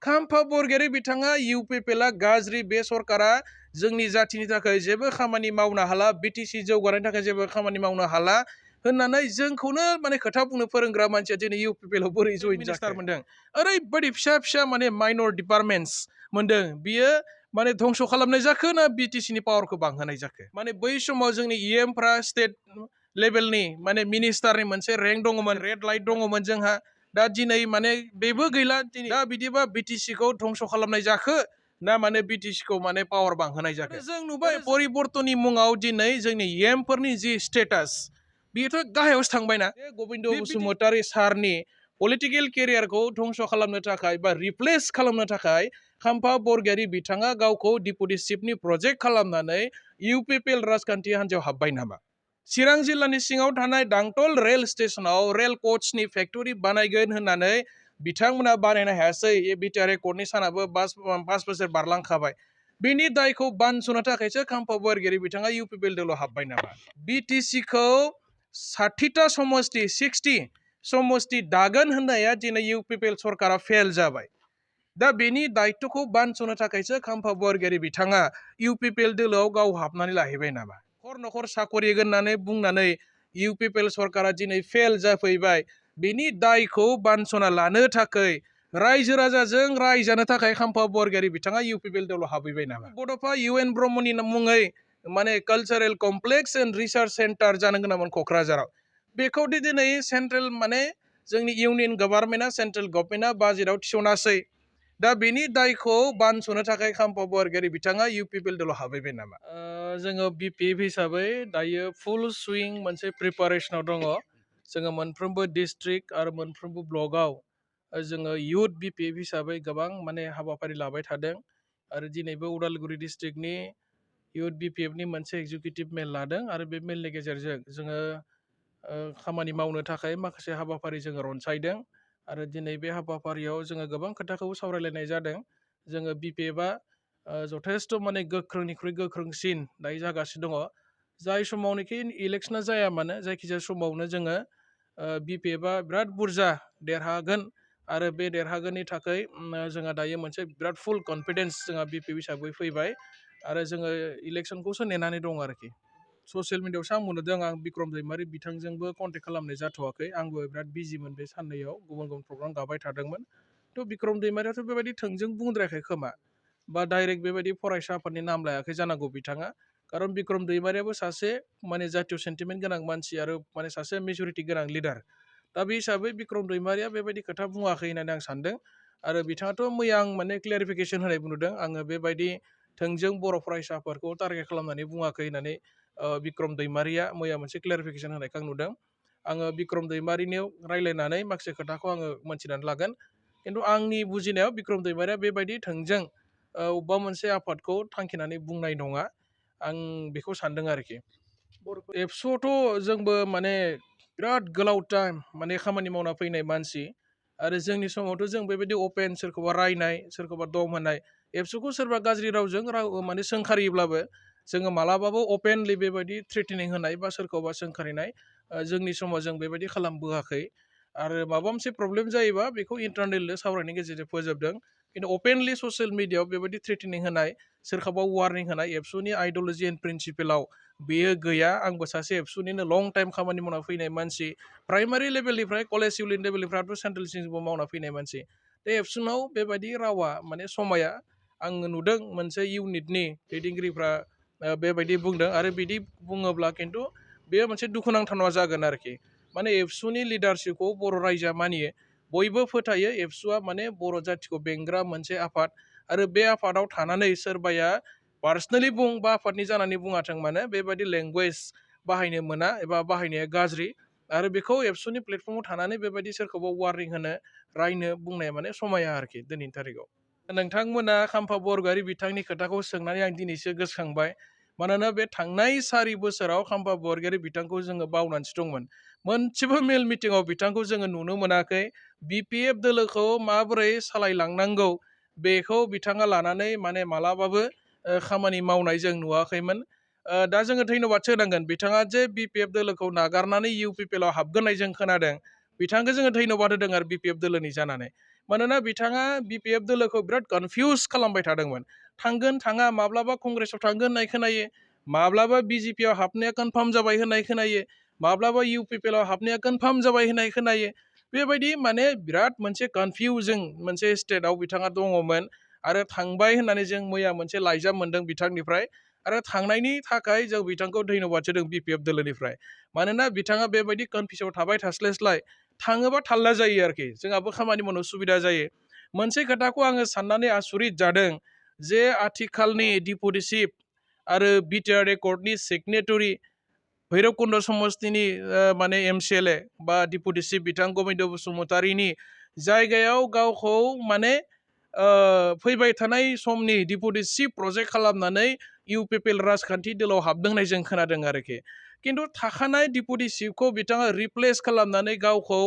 खाम्फा बरगयारि बिथाङा इउपिपिएलआ गाज्रि बे सरकारा जोंनि जाथिनि थाखाय जेबो खामानि मावनो हाला बिटिसि जौगानायनि थाखाय जेबो खामानि मावनो हाला होननानै जोंखौनो माने खोथा बुंनो फोरोंग्रा मानसिया दिनै इउपिपिएलआव बोरै जइन मिनिस्टार मोनदों ओरैबायदि फिसा फिसा माने माइनर डिपार्टमेन्ट्स मोनदों बियो माने धंस खालामनाय जाखो ना बिटिसिनि पावारखौ बांहोनाय जाखो माने बै समाव जोंनि इएमफ्रा स्टेट लेभेलनि माने मिनिस्टारनि मोनसे रेंक दङमोन रेड लाइट दङमोन जोंहा दा दिनै माने बेबो गैला दा बिदिबा बिटिसिखौ धंस खालामनाय जाखो ना माने बिटिसिखौ माने पावार बांहोनाय जाखो जों नुबाय परिबर्तननि मुङाव दिनै जोंनि इएमफोरनि जि स्टेटास बेथ' गाहायावसो थांबायना गबिन्द बसुमतारी सारनि पलिटिकेल केरियारखौ धंस खालामनो थाखाय बा रिप्लेस खालामनो थाखाय खाम्फा बरगयारि बिथाङा गावखौ डिपुटि चिफनि प्रजेक्ट खालामनानै इउपिपिएल राजखान्थि हान्जायाव हाबबाय नामा चिरां जिल्लानि सिङाव थानाय दांतल रेल स्टेशनाव रेल कचनि फेक्टरि बानायगोन होननानै बिथांमोना बानायनो हायासै बिटिआर रेकर्डनि सानाबो 5 बोसोर बारलांखाबाय बेनि दायखौ बानस'नो थाखायसो खाम्फा बरगयारि बिथाङा इउपिपिएल दलाव हाबबाय नामा बिटिसिखौ 60टा समस्ति 60 समस्ति दागोन होननाया दिनै इउपिपिएल सरकारा फेल जाबाय दा बेनि दायित्वखौ बानस'नो थाखायसो खाम्फा बरगयारि बिथाङा इउपिपिएल दोलोआव गाव हाबनानै लाहैबाय नामा न'खर साखरि होननानै बुंनानै इउपिपिएल सरकारा दिनै फेल जाफैबाय बेनि दायखौ बानस'ना लानो थाखाय रायजो राजाजों रायजानो थाखाय खाम्फा बरगयारि बिथाङा इउपिपिएल दोलोआव हाबहैबाय नामा बड'फा इउएन ब्रह्मनि मुङै माने cultural complex and research centre जानो गोनांमोन क'क्राझाराव बेखौ दिनै सेन्ट्रेल माने जोंनि इउनियन गभर्नमेन्टआ सेन्ट्रेल गभर्नमेन्टआ बाजेटआव थिसनासै दा बेनि दायखौ बानस'नो थाखाय खाम्फा बरगयारि बिथाङा इउपिपिएल दोलाव हाबहैबाय नामा जोङो बिपिएफ हिसाबै दायो फुल सुइं मोनसे प्रिपारेसनाव दङ जोङो मोनफ्रोमबो डिस्ट्रिक्ट आरो मोनफ्रोमबो ब्लकआव जोङो इयुथ बिपिएफ हिसाबै गोबां माने हाबाफारि लाबाय थादों आरो दिनैबो उदालगुरि डिस्ट्रिक्टनि इयुथ बिपिएफनि मोनसे एग्जिकिउटिभ मेल लादों आरो बे मेलनि गेजेरजों जोङो खामानि मावनो थाखाय माखासे हाबाफारि जोङो रनसायदों आरो दिनै बे हाबाफारियाव जोङो गोबां खोथाखौ सावरायलायनाय जादों जोङो बिपिएफआ जथेस्थ' माने गोख्रोंनिख्रुइ गोख्रोंसिन दायो जागासिनो दङ जाय समावनोखि इलेक्सना जाया मानो जायखिजाया समावनो जोङो बिपिएफआ बिराद बुरजा देरहागोन आरो बे देरहागोननि थाखाय जोंहा दायो मोनसे बिराद फुल कनफिडेन्स जोंहा बिपिएफ हिसाबै फैबाय आरो जोङो इलेक्सनखौसो नेनानै दं आरोखि ससियेल मिडियायावसो आं नुदों आं बिक्रम दैमारि बिथांजोंबो कन्टेक्ट खालामनाय जाथ'वाखै आंबो बिराद बिजिमोन बे साननैयाव गुबुन गुबुन प्रग्राम गाबाय थादोंमोन थ' बिक्रम दैमारियाथ' बेबायदि थोंजों बुंद्रायाखै खोमा बा डाइरेक्ट बेबायदि फरायसा आफादनि नाम लायाखै जानांगौ बिथाङा खारन बिक्रम दैमारियाबो सासे माने जातीय सेन्टिमेन्ट गोनां मानसि आरो माने सासे मेजरिटि गोनां लिडार दा बे हिसाबै बिक्रम दैमारिया बेबायदि खोथा बुङाखै होननानै आं सानदों आरो बिथाङाथ' मैया आं माने क्लेरिफिकेसन होनाय नुदों आङो बेबायदि थोंजों बर' फरायसाफोरखौ टारगेट खालामनानै बुङाखै होननानै बिक्रम दैमारिया मैया मोनसे क्लेरिफिकेसन होनायखौ आं नुदों आङो बिक्रम दैमारिनियाव रायज्लायनानै माखासे खोथाखौ आङो मोनथिनानै लागोन खिन्थु आंनि बुजिनायाव बिक्रम दैमारिया बेबायदि थोंजों अबेबा मोनसे आफादखौ थांखिनानै बुंनाय नङा आं बेखौ सानदों आरोखि एबसुआवथ' जोंबो माने बिराद गोलाव टाइम माने खामानि मावना फैनाय मानसि आरो जोंनि समावथ' जों बेबायदि अपेन सोरखौबा रायनाय सोरखौबा दम होनाय एबसुखौ सोरबा गाज्रि रावजों माने सोंखारियोब्लाबो जोङो मालाबाबो अपेनलि बेबायदि थ्रेटेनिं होनाय बा सोरखौबा सोंखारिनाय जोंनि समाव जों बेबायदि खालामबोआखै आरो माबा मोनसे प्रब्लेम जायोबा बेखौ इन्टारनेलनो सावरायनायनि गेजेरजों फोजोबदों खिन्थु अपेनलि ससियेल मिडियायाव बेबायदि थ्रेटेनिं होनाय सोरखौबा वार्निं होनाय एबसुनि आइडिअल'जि एन्ड प्रिन्सिपेलाव बेयो गैया आंबो सासे एबसुनिनो लं टाइम खामानि मावना फैनाय मानसि प्राइमारि लेभेलनिफ्राय कलेज इउनिट लेभेलनिफ्रायथ' सेन्ट्रेल सिंबो मावना फैनाय मानसि दा एबसुनाव बेबायदि रावा माने समाया आङो नुदों मोनसे इउनिटनि दैदेनगिरिफ्रा बेबायदि बुंदों आरो बिदि बुङोब्ला खिन्थु बेयो मोनसे दुखुनांथाव जागोन आरोखि माने एबसुनि लिडारशिपखौ बर' रायजोआ मानियो बयबो फोथायो एबसुआ माने बर' जाथिखौ बेंग्रा मोनसे आफाद आरो बे आफादाव थानानै सोरबाया पार्सनेलि बुं बा आफादनि जानानै बुङाथों मानो बेबायदि लेंगुवेज बाहायनो मोना एबा बाहायनाया गाज्रि आरो बेखौ एबसुनि प्लेटफर्माव थानानै बेबायदि सोरखौबा वार्निं होनो रायनो बुंनाया माने समाया आरोखि दिनैनि थारिखआव नोंथांमोना खाम्फा बरगयारि बिथांनि खोथाखौ सोंनानै आं दिनैसो गोसोखांबाय मानोना बे थांनाय 4 बोसोराव खाम्फा बरगयारि बिथांखौ जोङो बावनानैसो दंमोन मोनसेबो मेल मिटिङाव बिथांखौ जोङो नुनो मोनाखै बिपिएफ दोलोखौ माबोरै सालायलांनांगौ बेखौ बिथाङा लानानै माने मालाबाबो खामानि मावनाय जों नुवाखैमोन दा जोङो धन्यबादसो होनांगोन बिथाङा जे बिपिएफ दोलोखौ नागारनानै इउपिपिएलआव हाबगोननाय जों खोनादों बिथांखौ जोङो धन्यबाद होदों आरो बिपिएफ दोलोनि जानानै मानोना बिथाङा बिपिएफ दोलोखौ बिराद कनफिउज खालामबाय थादोंमोन। थांगोन थाङा, माब्लाबा कंग्रेसआव थांगोन होननाय खोनायो, माब्लाबा बिजेपिआव हाबनाया कनफार्म जाबाय होननाय खोनायो, माब्लाबा इउपिपिएलआव हाबनाया कनफार्म जाबाय होननाय खोनायो। बेबायदि माने बिराद मोनसे कनफिउजिं मोनसे स्टेटआव बिथाङा दङमोन। आरो थांबाय होननानै जों मैया मोनसे लाइजाम मोनदों बिथांनिफ्राय। आरो थांनायनि थाखाय जों बिथांखौ धन्यबाद होदों बिपिएफ दोलोनिफ्राय। मानोना बिथाङा बेबायदि कनफिउसआव थाबाय थास्लायस्लाय थाङोबा थाल्ला जायो आरोखि, जोंहाबो खामानि मावनो सुबिदा जायो। मोनसे खोथाखौ आङो साननानै आसुरित जादों जे आथिखालनि डिपुटि चिफ आरो बिटिआर रेकर्डनि सिगनेटरि भैरबकुन्द समस्तिनि माने एमसिएलए बा डिपुटि चिफ बिथां गबिन्द बसुमतारीनि जायगायाव गावखौ माने फैबाय थानाय समनि डिपुटि चिफ प्रजेक्ट खालामनानै इउपिपिएल राजखान्थि दोलाव हाबदों होननाय जों खोनादों आरोखि। खिन्थु थाखानाय डिपुटि चिफखौ बिथाङा रिप्लेस खालामनानै गावखौ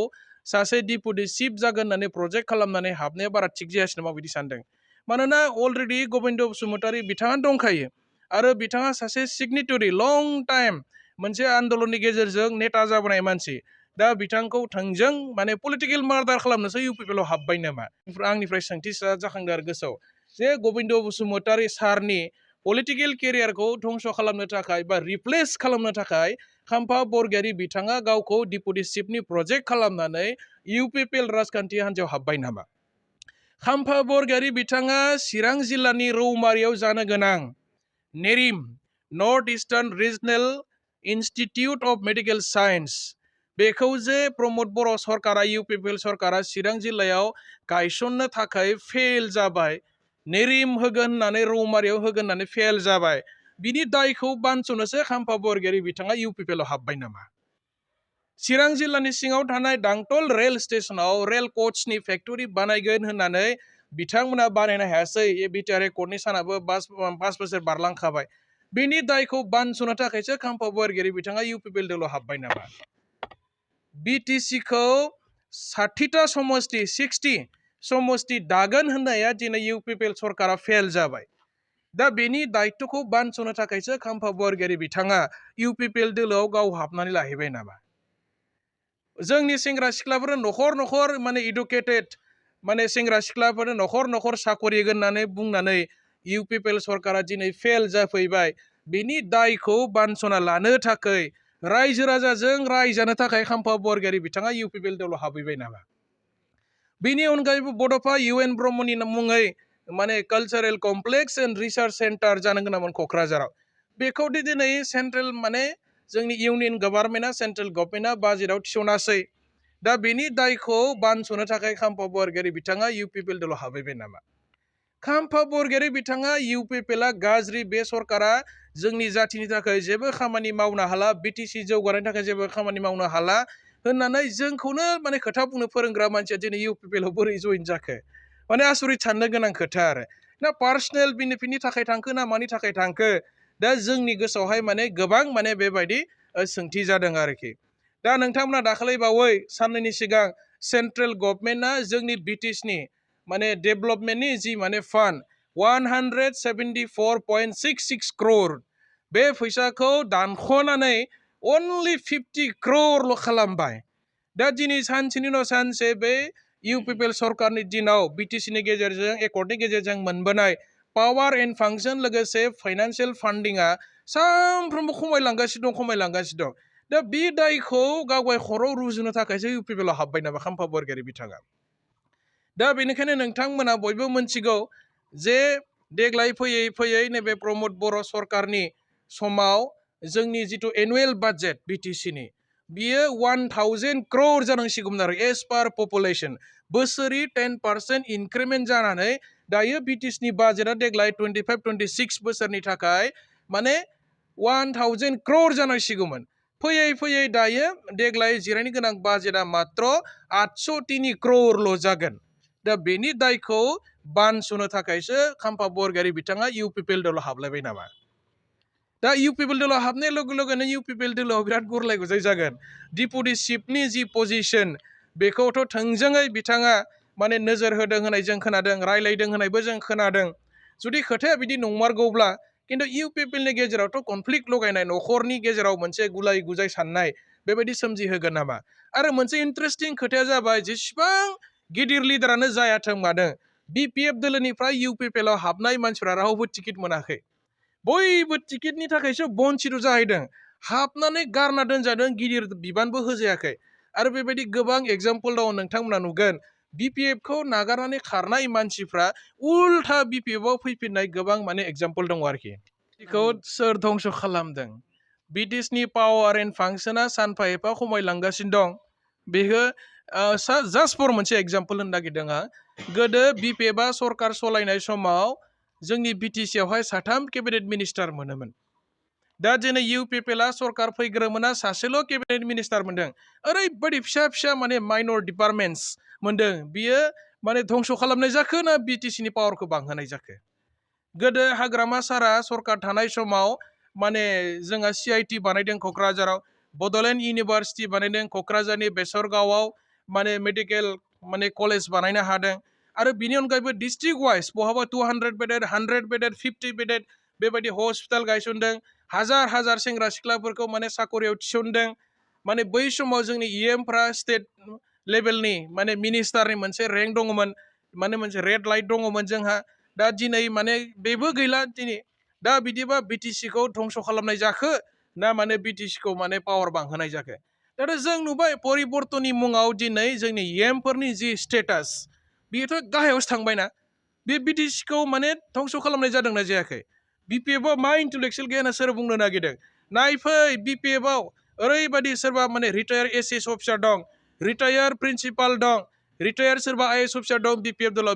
सासे डिपुटि चिफ जागोन होननानै प्रजेक्ट खालामनानै हाबनाया बारा थिग जायासै नामा बिदि सानदों। मानोना अलरेडि गबिन्द बसुमतारी बिथाङा दंखायो आरो बिथाङा सासे सिगनेटरि लं टाइम मोनसे आन्दोलननि गेजेरजों नेता जाबोनाय मानसि। दा बिथांखौ थोंजों माने पलिटिकेल मार्डार खालामनोसो इउपिपिएलआव हाबबाय नामा? आंनिफ्राय सोंथि जाखांदों आरो गोसोआव जे गबिन्द बसुमतारी सारनि पलिटिकेल केरियारखौ धंस खालामनो थाखाय बा रिप्लेस खालामनो थाखाय खाम्फा बरगयारी बिथाङा गावखौ डिपुटि चिफनि प्रजेक्ट खालामनानै इउपिपिएल राजखान्थि हान्जायाव हाबबाय नामा? खाम्फा बरगयारी बिथाङा चिरां जिल्लानि रौमारियाव जानो गोनां नेरिम north eastern regional institute of medical science बेखौ जे प्रमद बर' सरकारा इउपिपिएल सरकारा चिरां जिल्लायाव गायसननो थाखाय फेल जाबाय, नेरिम होगोन होननानै रौमारियाव होगोन होननानै फेल जाबाय, बिनि दायखौ बानस'नोसो खाम्फा बरगयारी बिथाङा इउपिपिएलआव हाबबाय नामा? चिरां जिल्लानि सिङाव थानाय दांतल रेल स्टेशनाव रेल कचनि फेक्टरि बानायगोन होननानै बिथांमोना बानायनो हायासै। बिटिआर रेकर्डनि सानाबो 5 बोसोर बारलांखाबाय। बिनि दायखौ बानस'नो थाखायसो खाम्फा बरगयारी बिथाङा इउपिपिएल दोलाव हाबबाय नामा? बिटिसिखौ 60टा समस्ति 60 समस्ति दागोन होननाया दिनै इउपिपिएल सरकारा फेल जाबाय। दा बेनि दायित्वखौ बानस'नो थाखायसो खाम्फा बरगयारी बिथाङा इउपिपिएल दोलोआव गाव हाबनानै लाहैबाय नामा? जोंनि सेंग्रा सिख्लाफोर नखर नखर माने इडुकेटेड माने सेंग्रा सिख्लाफोर नखर नखर साकरि होननानै बुंनानै इउपिपिएल सरकारा दिनै फेल जाफैबाय। बेनि दायखौ बानस'ना लानो थाखाय रायजो राजाजों रायजानो थाखाय खाम्फा बरगयारी बिथाङा इउपिपिएल दोलाव हाबहैबाय नामा? बेनि अनगायैबो बड'फा इउएन ब्रह्मनि मुङै माने cultural complex and research centre जानो गोनांमोन क'क्राझाराव। बेखौ दिनै सेन्ट्रेल माने जोंनि इउनियन गभर्नमेन्टआ सेन्ट्रेल गभर्नमेन्टआ बाजेटआव थिसनासै। दा बेनि दायखौ बानस'नो थाखाय खाम्फा बरगयारी बिथाङा इउपिपिएल दोलाव हाबहैबाय नामा? खाम्फा बरगयारी बिथाङा इउपिपिएलआ गाज्रि, बे सरकारा जोंनि जाथिनि थाखाय जेबो खामानि मावनो हाला, बिटिसि जौगानायनि थाखाय जेबो खामानि मावनो हाला होननानै जोंखौनो माने खोथा बुंनो फोरोंग्रा मानसिया दिनै इउपिपिएलआव बोरै जइन जाखो? माने आसरित साननो गोनां खोथा आरो। ना पार्सनेल बेनिफिटनि थाखाय थांखो ना मानि थाखाय थांखो? दा जोंनि गोसोआवहाय माने गोबां माने बेबायदि सोंथि जादों आरोखि। दा नोंथांमोना दाखालि बावै साननैनि सिगां सेन्ट्रेल गभर्नमेन्टआ जोंनि बिटिसिनि माने डेभेलपमेन्टनि जि माने फान्ड 174.66 crore बे फैसाखौ दानख'नानै अनलि 50 crore खालामबाय। दा दिनै सानसेनि उनाव सानसे बे इउपिपिएल सरकारनि दिनाव बिटिसिनि गेजेरजों एकर्डनि गेजेरजों मोनबोनाय पावार एन्ड फांसन लोगोसे फाइनान्सियेल फान्डिंआ सानफ्रोमबो खमायलांगासिनो दं। दा बे दायखौ गावगाय खर'आव रुजुनो थाखायसो इउपिपिएलआव हाबबाय नामा खाम्फा बरगयारी बिथाङा? दा बेनिखायनो नोंथांमोना बयबो मोनथिगौ जे देग्लाय फैयै फैयै नैबे प्रमद बर' सरकारनि समाव जोंनि जिथु एनुवेल बाजेट बिटिसिनि बियो 1000 crore जानांसिगौमोन आरो एज पार पपुलेसन। बोसोरै 10% इनक्रिमेन्ट जानानै दायो बिटिसिनि बाजेटआ देग्लाय 25-26 बोसोरनि थाखाय माने 1000 crore जानांसिगौमोन। फैयै फैयै दायो देग्लाय जिरायनो गोनां बाजेटआ मात्र 803 crore जागोन। दा बेनि दायखौ बानस'नो थाखायसो खाम्फा बरगयारी बिथाङा इउपिपिएल दोलाव हाबलायबाय नामा? दा इउपिपिएल दोलाव हाबनाय लोगो लोगोनो इउपिपिएल दोलाव बिराद गुरलाय गुजाय जागोन। डिपुटि चिफनि जि पजिसन बेखौथ' थोंजोङै बिथाङा माने नोजोर होदों होननाय जों खोनादों, रायलायदों होननायबो जों खोनादों। जुदि खोथाया बिदि नंमारगौब्ला खिन्थु इउपिपिएलनि गेजेरावथ' कनफ्लिक्ट लगायनाय, न'खरनि गेजेराव मोनसे गुलाय गुजाय साननाय बेबायदि सोमजिहोगोन नामा? आरो मोनसे इन्टारेस्टिं खोथाया जाबाय जेसेबां गिदिर लिडारानो जायाथों मानो BPF दोलोनिफ्राय UPPL आव हाबनाय मानसिफ्रा रावबो टिकेट मोनाखै बयबो टिकेटनि थाखायसो बन्चित जाहैदों हाबनानै गारना दोनजादों गिदिर बिबानबो होजायाखै आरो बेबायदि गोबां एग्जाम्पल दङ नोंथांमोना नुगोन BPF खौ नागारनानै खारनाय मानसिफ्रा उल्था BPF आव फैफिननाय गोबां माने एग्जाम्पल दङ आरोखि बेखौ सोर धंस खालामदों ब्रिटिशनि पावार एन्ड फांसना सानफा एफा खमायलांगासिनो दं बेखौ जास्ट फर मोनसे एग्जाम्पल होनो नागिरदों आं गोदो BPF आ सरकार सलायनाय समाव जोंनि BTC आवहाय साथाम केबिनेट मिनिस्टार मोनोमोन दा दिनै UPPL आ सरकार फैग्रोमोना सासेल' केबिनेट मिनिस्टार मोनदों ओरैबायदि फिसा फिसा माने माइनर डिपार्टमेन्ट्स मोनदों बियो माने धंस खालामनाय जाखो ना BTC नि पावारखौ बांहोनाय जाखो गोदो हाग्रामा सारा सरकार थानाय समाव माने जोंहा CIT बानायदों क'क्राझाराव बड'लेण्ड इउनिभारसिटि बानायदों क'क्राझारनि बेसरगावआव माने मेडिकेल माने कलेज बानायनो हादों आरो बिनि अनगायैबो डिस्ट्रिक्ट वाइज बहाबा 200 बेडेड 100 बेडेड 50 बेडेड बेबायदि हस्पिटाल गायसनदों हाजार हाजार सेंग्रा सिख्लाफोरखौ माने साकरियाव थिसनदों माने बै समाव जोंनि EMफ्रा स्टेट लेभेलनि माने मिनिस्टारनि मोनसे रेंक दङमोन माने मोनसे रेड लाइट दङमोन जोंहा दा दिनै माने बेबो गैला दिनै दा बिदिबा BTC खौ धंस खालामनाय जाखो ना माने BTC खौ माने पावार बांहोनाय जाखो दा जों नुबाय परिबर्तननि मुङाव दिनै जोंनि EMफोरनि जि स्टेटास बेथ' गाहायावसो थांबायना बे BTC खौ माने धंस खालामनाय जादोंना जायाखै BPF आव मा इन्टेलेक्सुयेल गियाना सोर बुंनो नागिरदों नायफै BPF आव ओरैबायदि सोरबा माने रिटायार SS अफिसार दं रिटायार प्रिन्सिपाल दं रिटायार सोरबा IAS अफिसार दं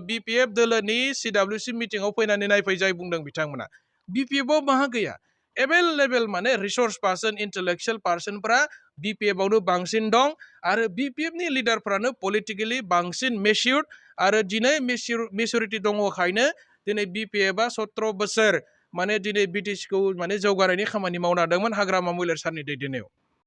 BPF दोलोनि CWC मिटिंआव फैनानै नायफै जाय बुंदों बिथांमोना BPF आव माहा गैया एभेलेबेल माने रिसर्स पार्सन इन्टेलेक्सुयेल पार्सनफ्रा BPF आवनो बांसिन दं आरो BPF नि लिडारफ्रानो पलिटिकेलि बांसिन मेच्युर्ड आरो दिनै मेच्युरिटि दङखायनो दिनै BPF आ 17 बोसोर माने दिनै BTC खौ माने जौगानायनि खामानि मावनो हादोंमोन हाग्रामा महिलार सारनि दैदेननायाव